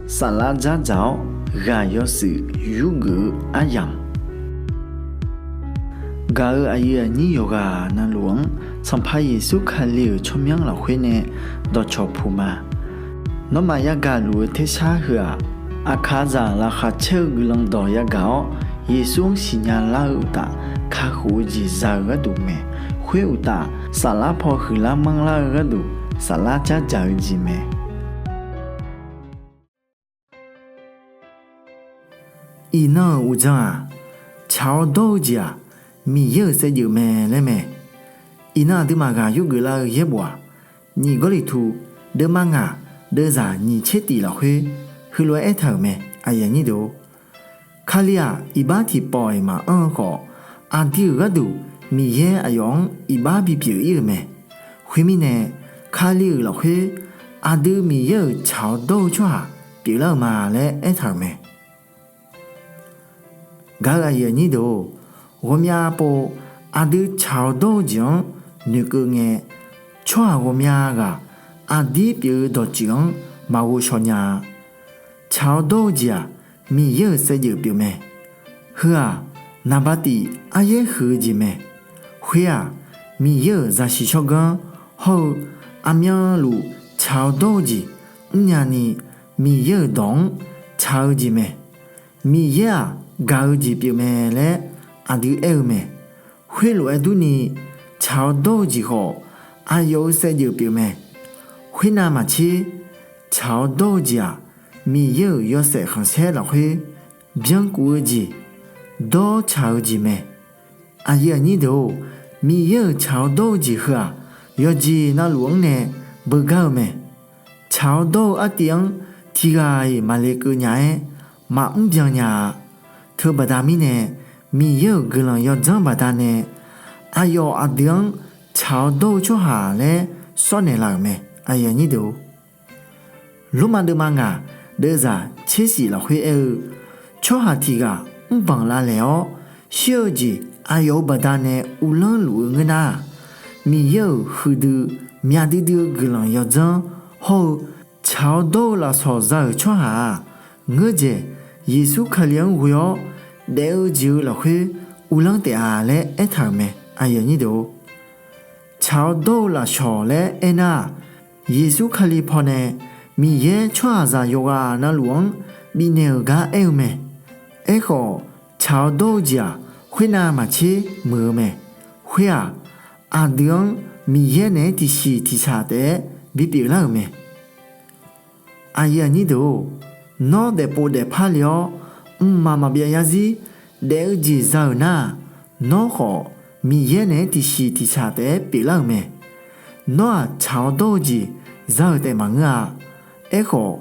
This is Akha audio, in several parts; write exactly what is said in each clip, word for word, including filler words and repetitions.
Saflar dzardzaq-awr ghaq yawshuif yurgeuf-eu aryamq, gaq-euq aqyuif aqnyir yawqghaq navluf-anr Sanqpaq Yeqsur Kali-euq tsawrmyanr lafkhoer nae dawqcawq puq ma. Nawmaf yagaq luf-eu tersar heu-aq, aqkaqzaq laqkhaq caer-eu guiqlanq dawq yagaq-awr, Yeqsur-anr siqnya lar-eu uqtaf, kakhof-eu jeq za-eu gharduq mae. Khoer uqtaf, saflar paw huiqlar manrlar-eu gharduq, saflar dzardzaq-eu jeq mae. Iqnan-euq uqdzan-aq, tsaq-awr dawr-eu jeq-aq, Miqyaer-euq saevdzeuf mae laer mae. Iqnan aqduimaf ghaq yurgeuf lar-eu yaerbof-aq, nyiq Gawrliqtu deuvma ngaq deuvzaq nyiq tser tif lafkhoer heulof-aer aertaq-euq mae. Kali-aq, iqbax tiqpawf-iq maqanr-eu khawf, aqdui-euq gharduq Miqyaer aqyawf-anr iqbax bipyeuf ir-euq mae. Khoermirnae, Kali-euq lafkhoer aqdui Miqyaer-euq tsaq-awr dawr-eu tsawrhaq pyeuflar-euq ma laer aertaq-euq mae. Gaq-eu aqyuif aqnyir deuq-or, ghawqmya pov aqdui tsaq-awr dawr-eu jeq-anr noeqkeuv ngae, tsawrhaq ghawqmya ghaq aqdir pyeuf-eu dawqtsuif-anr maqghov shaw nya-a. Tsaq-awr dawr-eu jeq-aq, Miqyaer-euq saevdzeuf pyeufmae. Heu-aq, naqba tif aryaer huiq-eu jeq mae. Khoer-aq, Miqyaer-euq zaqsiq tsawrganr hawr-eu aqmyanluf tsaq-awr dawr-eu jeq mrnya ni, Miqyaer-euq dawq-anr tsaq-eu jeq mae. Miqyaer-aq, gaq-eu jeq pyeufmae laer aqdui aer-eu mae. Khoerlof-aer durni, tsaq-awr dawr-eu jeq khawf, aqyawf-euq saevdzeuf pyeufmae. Khoernav maqtser, tsaq-awr dawr-eu jeq-aq, Miqyaer-euq yawshaef khanqsaer lafkhoer byankuf-eu jeq, dawr tsaq-eu jeq mae. Aqyuif aqnyir deuq-or, Miqyaer-euq tsaq-awr dawr-eu jeq heu-aq, yawqjeq navluf-anr nae beugar-eu mae. Tsaq-awr dawr-eu artiv-anr tiqghaq-iq maqle keuv nya-aer, maqmr byan nya-a. Teubaqda mirnae, Miqyaer-euq guiqlanq yawdzanr baqdanae, aqyawf aqdui-anr tsaq-awr dawr-eu tsawrhaq laer sawr naeqlaf-euq mae. Lormav deuvma ngaq deuvzaq tser shif lafkhoer aer-eu, tsawrhaq tiqghaq mrbanq lavlaeq-awr shir-eu jeq aqyawf-euq baqdanae uvlanr luf-eu ngeur nar-aq, Miqyaer-euq huiqdui myaq duidui-eu guiqlanq yawdzanr hawr-eu tsaq-awr dawr-eu lafsawq za-euq tsawrhaq-aq, ngeurdzaeq Yeqsur Kali-anr ghoe-awr daef-eu jeq-eu lafkhoer uvlanr taef-a laer aertaq-euq mae. Tsaq-awr dawr-eu lafsawq laer aernar-aq, Yeqsur Kali pawnae Miqyaer tsawrhaqzaq yawqghaq navluf-anr bifnaeq-euq gar aer-eu mae. Aerkhawf, tsaq-awr dawr-eu jeq-aq, khoernav maqtser muiq-eu mae. Khoer-aq, aqdui-anr Miqyaer naeq-aer tiqsiq tiqshaq taef-aer bipyeuf lar-euq mae. Aqyuif aqnyir deuq-or, nawr daefpov daefpar le-awr, mqmaq maqbyav yarzir daef-eu jeq za-euq nar-aq, nawr khawf Miqyaer naeq-aer tiqsiq tiqshaq taef-aer pyeuflar-euq mae. Nawr-aq tsaq-awr dawr-eu jeq za-euq taef maqngeur-a. Aerkhawf,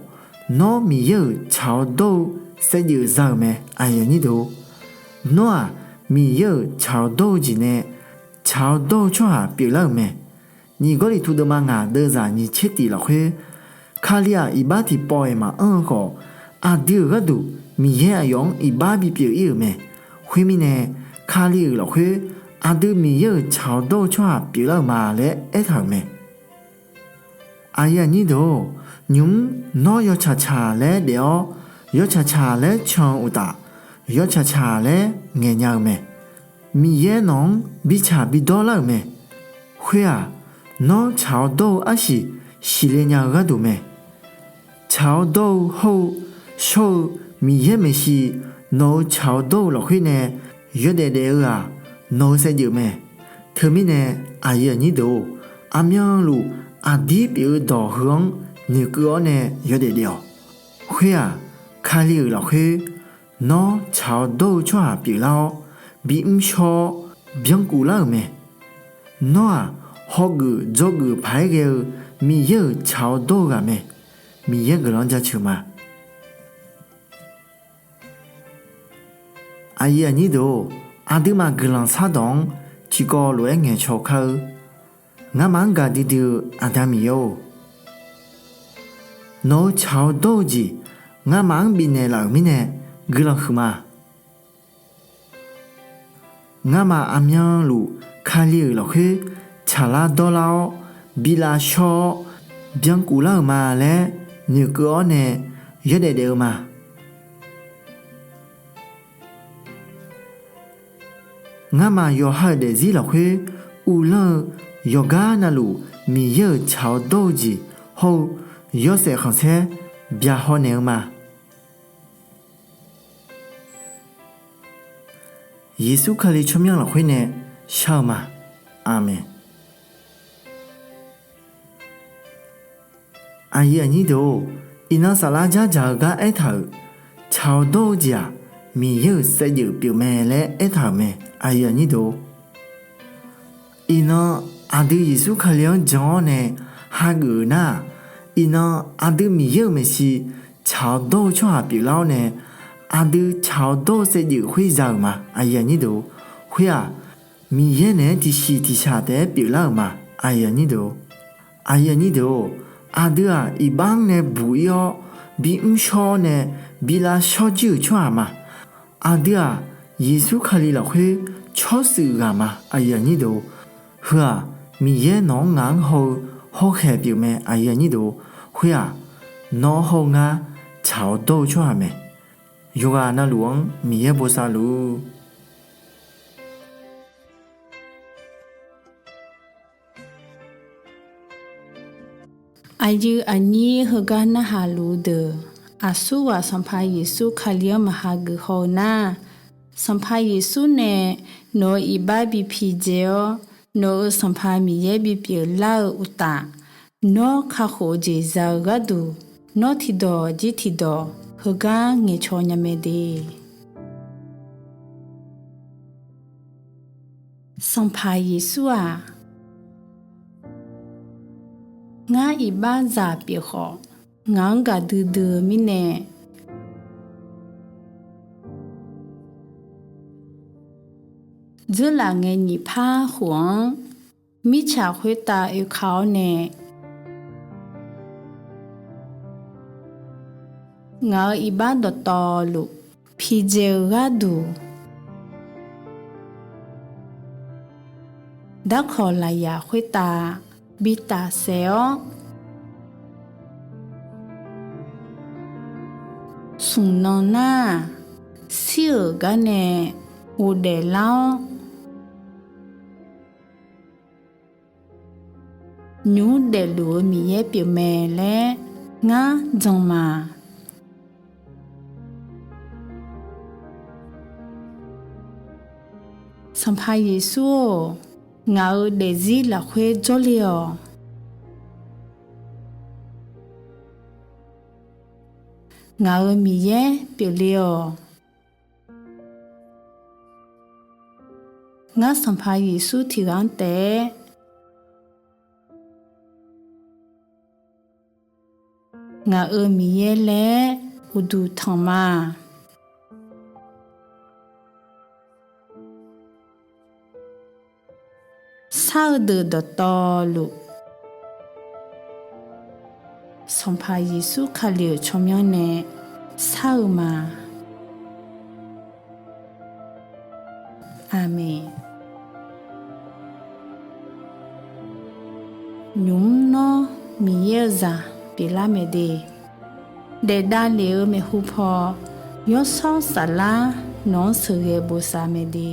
nawr Miqyaer-euq tsaq-awr dawr-eu saevdzeuf za-euq mae. Nawr-aq Miqyaer-euq tsaq-awr dawr-eu jeq nae tsaq-awr dawr-eu tsawrhaq pyeuflar-euq mae. Nyiq Gawrliqtu deuvma ngaq deuvzaq nyiq tser tif lafkhoer, Kali-aq iqbax tiqpawf-iq maqanr-eu khawf, aqdui-euq gharduq Miqyaer aqyawf-anr iqbax bipyeuf ir-euq mae. Khoermirnae, Kali-euq lafkhoer aqdui Miqyaer-euq tsaq-awr dawr-eu tsawrhaq pyeuflar-euq ma laer aertaq-euq mae. Aqyuif aqnyir deuq-or, nymq-mr nawr yawtsaq tsaq laer daef-awr, yawtsaq tsaq laer can-eu uqtaf, yawtsaq tsaq laer ngaeqnya-eu mae. Miqyaer nawq-anr bitsaq bidawr lar-euq mae. Khoer-aq, nawr tsaq-awr dawr-eu arsiq siqle nya-eu gharduq mae. Tsaq-awr dawr-eu hawr-eu shawr-eu Miqyaer maeqshi nawq-euq tsaq-awr dawr-eu lafkhoer nae yawdaef daef-eu-aq, nawq-eu saevdzeuf mae. Teumirnae, aqyuif aqnyir deuq-or, aqmyanluf aqdir pyeuf-eu dawq heu-anr noeqkeuv-awr nae yawdaef daef-awq. Khoer-aq, Kali-euq lafkhoer nawr tsaq-awr dawr-eu tsawrhaq pyeuflar-awr, bimr shawr-awr byankuf lar-euq mae. Nawr-aq, hawgeuf dzawgeuf paq-aer ghae-eu Miqyaer-euq tsaq-awr dawr-eu ghaq mae. Miqyaer guiqlanq-anr jaceuq ma. Aqyuif aqnyir deuq-or, aqduimaf guiqlanq shardawq-anr tiqkawv lof-aer ngaeqcaw kar-eu. Ngamaf-anr gaqdui dui-eu Aqda Miqyaer-or, nawq-eu tsaq-awr dawr-eu jeq ngamaf-anr bifnaeq laf-euq mirnae guiqlanq huiqma. Ngamaf aqmyanluf Kali-euq lafkhoer tsaqlar dawrlar-awr, bilav shawr-awr, byankuf lar-euq ma laer noeqkeuv-awr nae yawdaef daef-eu ma. Ngamaf yawqha-euq daefzir lafkhoer uvlanr-eu yawqgar navluf Miqyaer-euq tsaq-awr dawr-eu jeq hawr-eu yawshaef khanqsaer byaqhaw naeq-eu ma. Yeqsur Kali tsawrmyanr lafkhoer nae shar-eu ma. Aqmeq. Aqyuif aqnyir deuq-or, iqnan saflar jardzaq-eu gar aertaq-euq, tsaq-awr dawr-eu jeq-aq, Miqyaer-euq saevdzeuf pyeufmae laer aertaq-euq mae. Aqyuif aqnyir deuq-or, iqnan aqdui Yeqsur Kali-anr jan-awr nae hageuf-eu nar-aq, iqnan aqdui Miqyaer-euq maeqshi tsaq-awr dawr-eu tsawrhaq pyeuflar-awr nae, aqdui tsaq-awr dawr-eu saevdzeuf khoer za-euq ma. Aqyuif aqnyir deuq-or, khoer-aq, Miqyaer naeq-aer tiqsiq tiqshaq taef-aer pyeuflar-euq ma. Aqyuif aqnyir deuq-or, aqdui-aq iqbax-anr nae buq-ir-awr bi mrshawr-awr nae bi lavshawr jir-euq tsawrhaq ma. Aqdui-aq Yeqsur Kali lafkhoer tsawrshuif ghaq ma. Aqyuif aqnyir deuq-or, heu-aq Miqyaer nawq-anr ngaq-anr haw-eu hawkhaeq pyeufmae. Aqyuif aqnyir deuq-or, khoer-aq nawr hawr-eu ngar tsaq-awr dawr-eu tsawrhaq mae. Yawqghaq navluf-anr Miqyaer bosav luf-ur. Aqyuif aqnyir heugar narhaq luf-eu deuq, aqsurghaq Sanqpaq Yeqsur Kali-anr maqha geuf haw-eu nar, Sanqpaq Yeqsur nae nawq-euq iqbax bi pidzae-awr, nawq-euq Sanqpaq Miqyaer bipyeuf lar-eu uqtaf, nawr kakhof-eu jeq za-eu gharduq, nawr tiqdawq jir tiqdawq heugar ngaeqcaw nya mae de. Sanqpaq Yeqsur-aq, ngar iqbaxzaq pyeuf khawf, ngaq-anr gaqdui dui-eu mirnae, dzeurlaf ngae nyiq par khof-anr, mirtsaq khoertav oeka-awr nae, ngaq-euq iqbax dawqtawvluf pidzae-eu gharduq, darkawq lafyaq khoertav bi tafsaef-awr, smq nan nar-aq, shir-euq gar nae ghofdaef lar-awr, nymq mr daefluf-eu Miqyaer pyeufmae laer ngar jan ma. Sanqpaq Yeqsur-or, ngaq-euq daefzir lafkhoer jawrle-awq. Ngaq-euq Miqyaer pyeufle-awq. Ngar Sanqpaq Yeqsur tiqghaq-anr taef-aer ngaq-euq Miqyaer laer uqduq tanq ma. Shar-eu deuq dawqtawvluf, Sanqpaq Yeqsur Kali-euq tsawrmyanr nae shar-eu ma. Aqmeq. Nymq mr nawr Miqyaer-eu zaq pyeuflar mae de. Daef davlef-eu maeqhu paw, Yawshawr Saflar nawq-anr sheuqghae bosav mae de.